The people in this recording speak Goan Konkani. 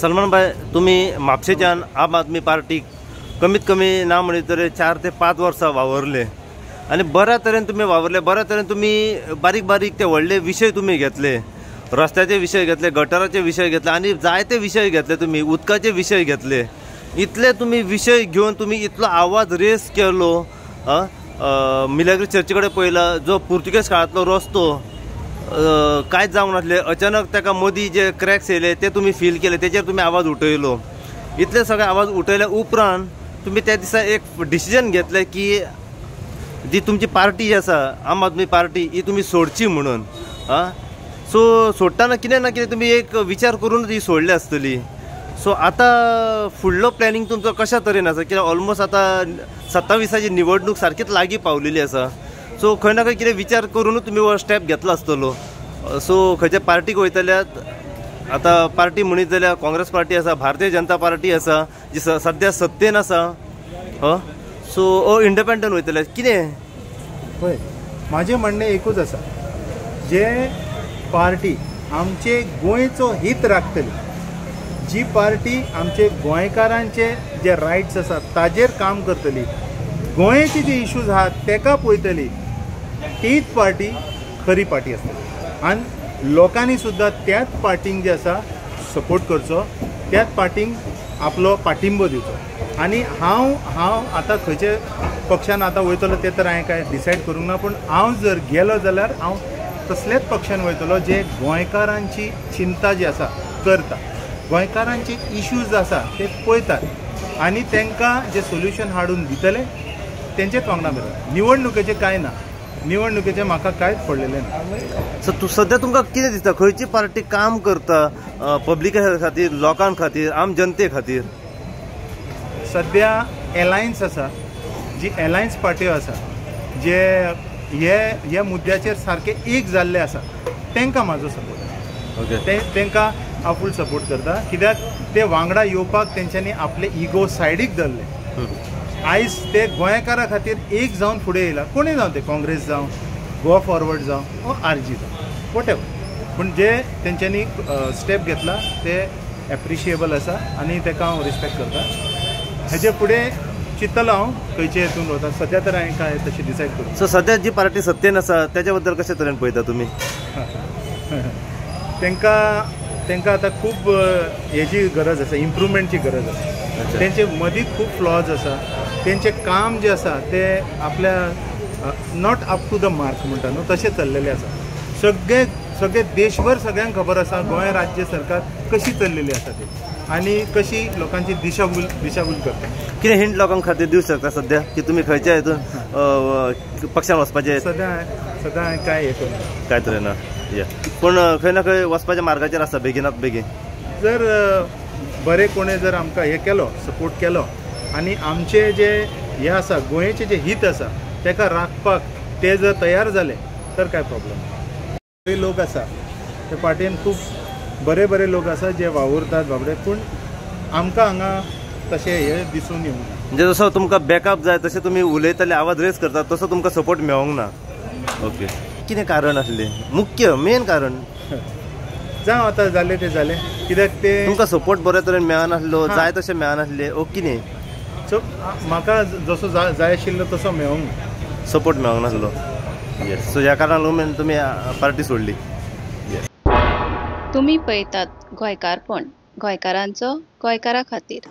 सलमान भाई, तुम्ही म्हापशेच्यान आम आदमी पार्टीक कमीत कमी ना म्हणीत तरी 4 ते 5 वर्सां वावरले आनी बऱ्या तरेन तुमी वावरले, बऱ्या तरेन तुमी बारीक बारीक ते व्हडले विशय तुमी घेतले, रस्त्याचे विशय घेतले, गटराचे विशय घेतले आनी जायते विशय घेतले, तुमी उदकाचे विशय घेतले. इतले तुमी विशय घेवन तुमी इतलो आवाज रेस केलो. मिलाग्री चर्ची कडेन पळयला जो पुर्तुगेज काळांतलो रस्तो कांयच जावंक नासलें, अचानक ताका मदीं जे क्रॅक्स येयले ते तुमी फील केले, तेचेर तुमी आवाज उठयलो. इतले सगळे आवाज उठयल्या उपरांत तुमी त्या दिसा एक डिसिजन घेतलें की जी तुमची पार्टी जी आसा आम आदमी पार्टी ही तुमी सोडची म्हणून. आं, सो सोडटना कितें ना कितें तुमी एक विचार करूनच ही सोडली आसतली. सो आतां फुडलो प्लॅनिंग तुमचो कशा तरेन आसा? कित्याक ऑलमोस्ट आतां 27 निवडणूक सारकीच लागीं पावलेली आसा. सो खंय ना खंय कितें विचार करूनच तुमी हो स्टेप घेतलो आसतलो. सो खंयच्या पार्टीक वयतल्यात? आतां पार्टी म्हणीत जाल्यार काँग्रेस पार्टी आसा, भारतीय जनता पार्टी आसा जी सद्या सत्तेन आसा. ह, सो इंडिपेंडंट वयतले कितें? पळय, म्हाजें म्हणणें एकूच आसा, जे पार्टी आमचे गोंयचो हित राखतली, जी पार्टी आमचे गोंयकारांचे जे रायट्स आसा ताजेर काम करतली, गोंयचे जे इश्यूज आहात तेका पळयतली, तीच पार्टी खरी पार्टी आसतली. आनी लोकांनी सुद्दां त्याच पार्टींक जे आसा सपोर्ट करचो, त्याच पार्टींक आपलो पाठिंबो दिवचो. आनी हांव हांव आतां खंयचे पक्षान आतां वयतलो तें तर हांवें कांय डिसायड करूंक ना, पूण हांव जर गेलो जाल्यार हांव तसलेच पक्षान वयतलो जे गोंयकारांची चिंता जी आसा करता, गोंयकारांचे इश्यूज आसा ते पळयतात आनी तांकां जे सोल्युशन हाडून दितले तेंचेच वांगडा मेळटा. निवडणुकेचें कांय ना, निवडणुकेचें म्हाका कांयच पडलेलें ना. सो तूं सद्या तुमकां कितें दिसता, खंयची पार्टी काम करता पब्लिका खातीर, लोकां खातीर, आम जनते खातीर? सद्या एलायन्स आसा, जी एलायन्स पार्ट्यो आसा जे हे ह्या मुद्द्याचेर सारके एक जाल्ले आसा तांकां म्हाजो सपोर्ट. ओके, ते तांकां हांव फूल सपोर्ट करता, कित्याक ते वांगडा येवपाक तेंच्यांनी आपले इगो सायडीक धरले. आयज ते गोंयकारा खातीर एक जावन फुडें येयला, कोणूय जावं, ते काँग्रेस जावं, गोवा फॉरवर्ड जावं वो आर जी जावं, what ever, पूण जे तेंच्यांनी स्टेप घेतला ते एप्रिशिएबल आसा आनी ताका हांव रिस्पेक्ट करता. हेजे फुडें चिंतलो हांव खंयचे हितून वता, सद्या तर हांवें कांय तशें डिसायड करूं. सो सद्या जी पार्टी सत्तेन आसा तेच्या बद्दल कशे तरेन पळयता तुमी? तांकां तांकां आतां खूब हेजी गरज आसा, इम्प्रुवमेंटची गरज आसा. तेंचे मदीं खूब फ्लॉज आसा, तेंचें काम जें आसा तें आपल्या not up to the mark म्हणटा न्हू तशें चल्लेलें आसा. सगळे सगळे देशभर सगळ्यांक खबर आसा गोंय राज्य सरकार कशी चल्लेली आसा ती आनी कशी लोकांची दिशाभूल दिशाभूल करता. कितें हिंट लोकां खातीर दिवंक शकता सद्या की तुमी खंयच्या हितून पक्षान वचपाचें? सद्या सद्या हांवें कांय हें करूं कांय तरेन ना, या पूण खंय ना खंय वचपाच्या मार्गाचेर आसा बेगिनात बेगीन. जर बरें कोणें जर आमकां हें केलो, सपोर्ट केलो आनी आमचे जे हें आसा गोंयचें जें हित आसा ताका राखपाक ते जर तयार जाले तर कांय प्रॉब्लम ना. बरे लोक आसा ते पार्टीन, खूब बरे बरे लोक आसा जे वावुरतात बाबडे, पूण आमकां हांगा तशें हें दिसून येवंक ना. म्हणजे जसो तुमकां बॅकअप जाय तशें तुमी उलयतले, आवाज रेज करतात, तसो तुमकां सपोर्ट मेळोंक ना. ओके, कितें कारण आसलें मुख्य मेन कारण? जावं आतां जालें तें जालें, कित्याक ते तुमकां सपोर्ट बरे तरेन मेळनासलो, जाय तशें मेळनासलें, ओ कितें? सो म्हाका जसो जाय आशिल्लो तसो मेळोंक ना, सपोर्ट मेळोंक नासलो. येस, सो ह्या कारणाक लागून तुमी पार्टी सोडली. येस. तुमी पळयतात गोंयकारपण, गोंयकारांचो गोंयकारा खातीर.